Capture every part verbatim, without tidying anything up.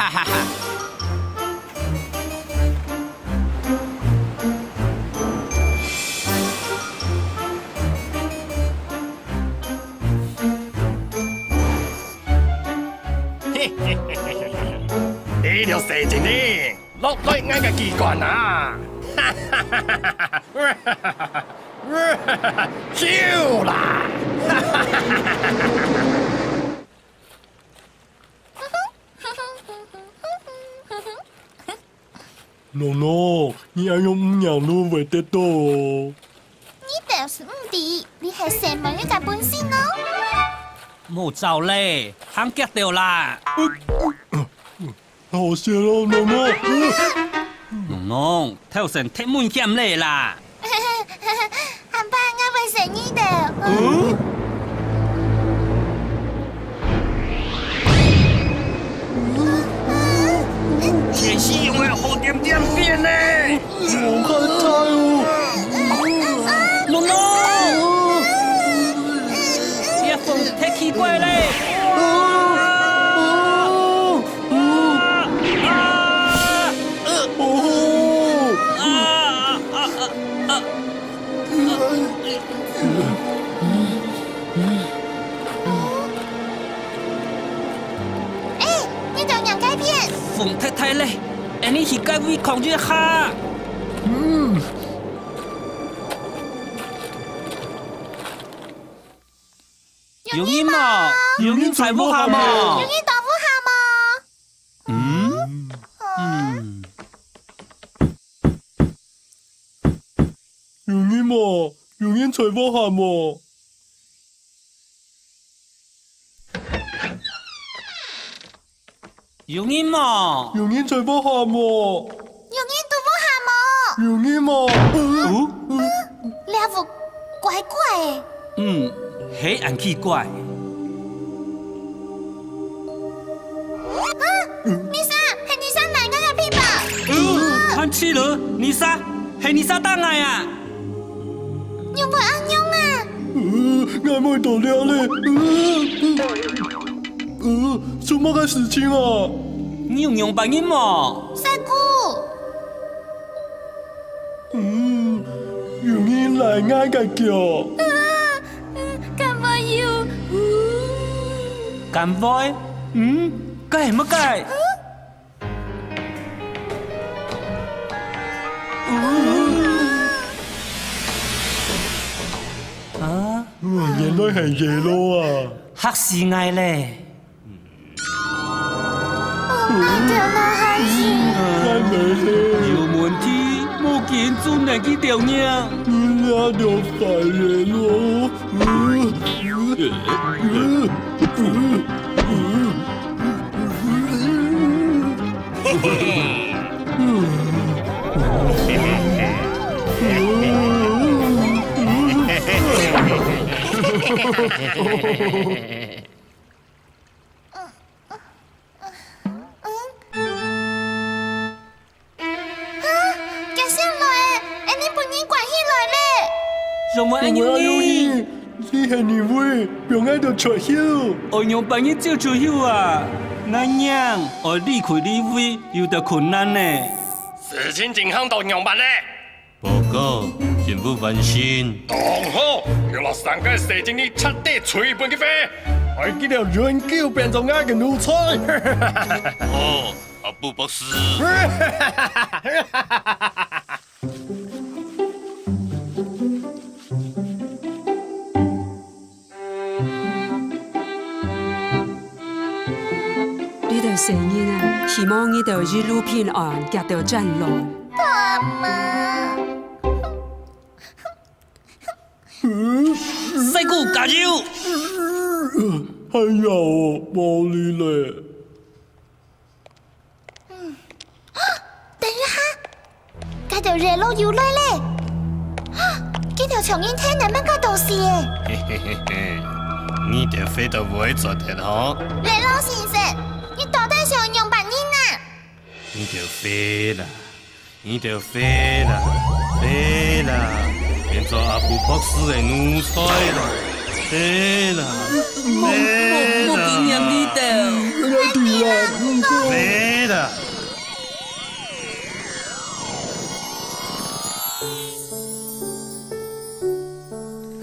哈哈。嘿嘿嘿嘿嘿嘿，你條細精靈，落來𠊎个機關啊！哈哈哈哈哈！咻啦！哈哈哈哈哈！ 諾諾，你恁樣毋行路會跌倒哦。你兜係毋知，你係細妹个本性哦。莫走咧，行遽兜啦。好險哦，諾諾。諾諾，頭先忒危險咧啦。 下擺𠊎會承你兜。嗯？天氣用个好點點變呢！好害怕哦！諾諾！這風忒奇怪咧！啊！啊！啊！啊！啊！啊！ 哎，你兜仰改變？風忒大咧，𫣆俚去該位囥一下。嗯。有人無？有人在屋下無？有人在屋下無？嗯？嗯。 有人無？有人在屋下無？有人無？有人在屋下無？有人在屋下無？有人無？呃？這屋怪怪个。嗯，係恁奇怪。啊，你啥？係你啥拉𠊎个皮包？呃，還試了，你啥？ 係你啥打𠊎啊？仰會恁樣啊？呃，𠊎毋會到這咧。呃，呃，呃，出麼个事情啊？你有仰般人無？細姑。嗯，有人拉𠊎个腳。啊，嗯，敢會有？嗯。敢會？嗯，該係麼个？嗯？ 啊？原來係Yellow啊！嚇死𠊎咧！哦，𠊎條老漢死！𠊎無事。有問題，無緊就能去調呢。你這條壞Yellow！ 嗯？啊，佢醒來咧，𫣆俚分人關起來咧。仰會恁樣呢？你係人為，放𠊎兜出去。愛仰般人走出去啊？𠊎仰愛離開這位，有兜困難呢。事情進行到仰般咧？ 報告，任務完成。當好，叫這三个細精靈徹底摧毀分佢飛，愛佢兜永久變做𠊎个奴才。哦，阿布博士。 你兜細人啊，希望你兜一路平安，遽兜轉來。爸媽。細姑，加油！哎呀，無力咧。 嗯。等一下，該條Yellow又來咧！該條長頸鹿等麼个東西耶？嘿嘿嘿嘿，你兜飛到會轉得好？Yellow先生，你到底想仰般人啊？你兜飛啦，你兜飛啦，飛啦，變做阿布博士个奴才啦！ 飛啦，莫，莫，莫，莫驚你兜。𠊎知啦，毋過。飛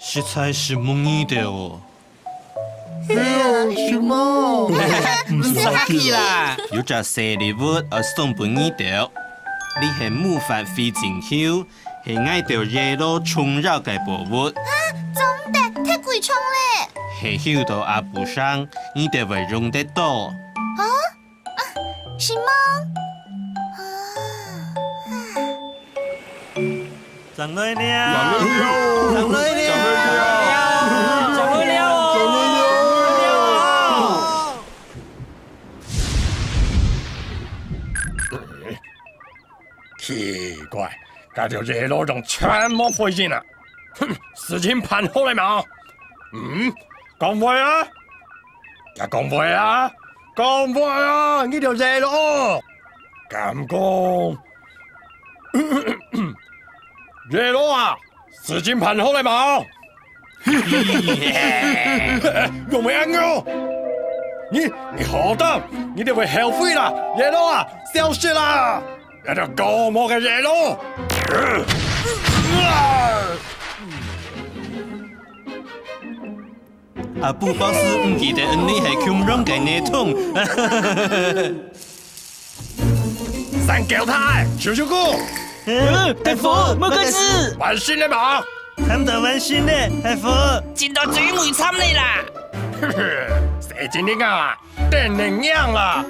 實在係無耳朵哦。係啊，係無？毋使客氣啦。有隻細禮物愛送分你兜，這係魔法飛行球，係𠊎兜耶羅重要个寶物。啊，總得忒貴重咧。係有到阿布上，你兜會用得到。啊？ 承蒙。啊，啊。上來了，上來了，上來了，上來了。奇怪，該兜耶羅人全無回應啊！哼，事情辦好了無？嗯，講話啊！ 也講話啊！講話啊！你兜耶羅！敢講，耶羅啊，事情辦好了無？仰會恁樣？你，你好膽！你兜會後悔啦！野狼啊，消失啦！這兜高毛个野狼！ 阿布博士毋記得恩俚係共樣个系統。三狗太，咻咻咕！嗯，大夫，莫該死！完成了無？差毋多完成了，大夫。真到最尾慘了啦！細精靈啊，等你娘啦！